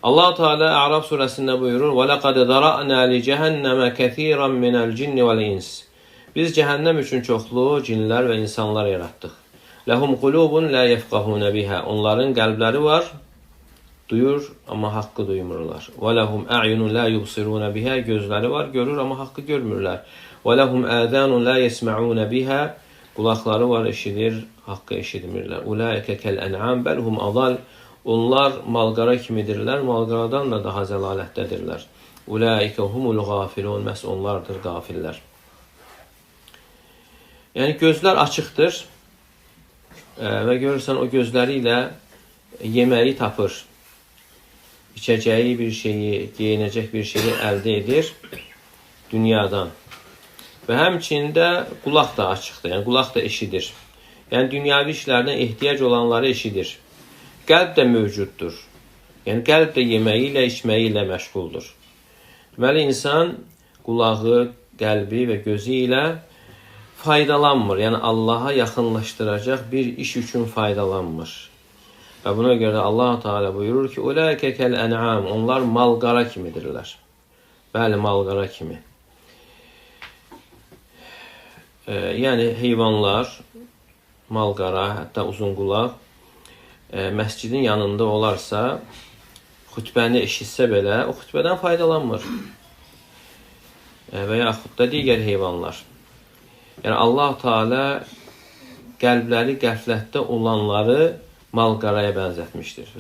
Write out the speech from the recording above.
Allah Teala A'raf surəsində buyurur: "Və laqad zara'na li cehenneme kesiran minel cinni vel ins." Biz cəhənnəm üçün çoxlu cinlər və insanlar yaratdıq. Lehum qulubun la yefqahuna biha. Onların qəlbləri var, duyur, amma haqqı duymurlar. Və lehum a'yunun la yubsiruna biha. Gözləri var, görür, amma haqqı görmürlər. Və lehum azanun la yesma'una biha. Qulaqları var, eşidir, haqqı eşitmirlər. Ulaike kel en'am bel hum adal. Onlar malqara kimidirlər, malqaradan da daha zəlalətdədirlər. Ulaike humul gafilun. Məhz onlardır qafillər. Yəni gözlər açıqdır və görürsən o gözləri ilə yeməyi tapır. İçəcəyi bir şeyi, geyinəcək bir şeyi əldə edir dünyadan. Və həmçində qulaq da açıqdır. Yəni qulaq da eşidir. Yəni dünyavi işlərdən ehtiyac olanları eşidir. Qəlb də mövcuddur. Yəni qəlb də yeməyi ilə, içməyi ilə məşğuldur. Deməli insan qulağı, qəlbi və gözü ilə faydalanmır. Yəni Allaha yaxınlaşdıracaq bir iş üçün faydalanmır. Və buna görə də Allah Teala buyurur ki: "Ulaike kel en'am." Onlar malqara kimidirlər. Bəli, malqara kimi. Yəni heyvanlar, malqara, hətta uzunqulaq məscidin yanında olarsa, xütbəni eşitsə belə, o xütbədən faydalanmır. Və yaxud da digər heyvanlar. Yəni Allah Teala qəlbləri qəflətdə olanları malqaraya bənzətmişdir.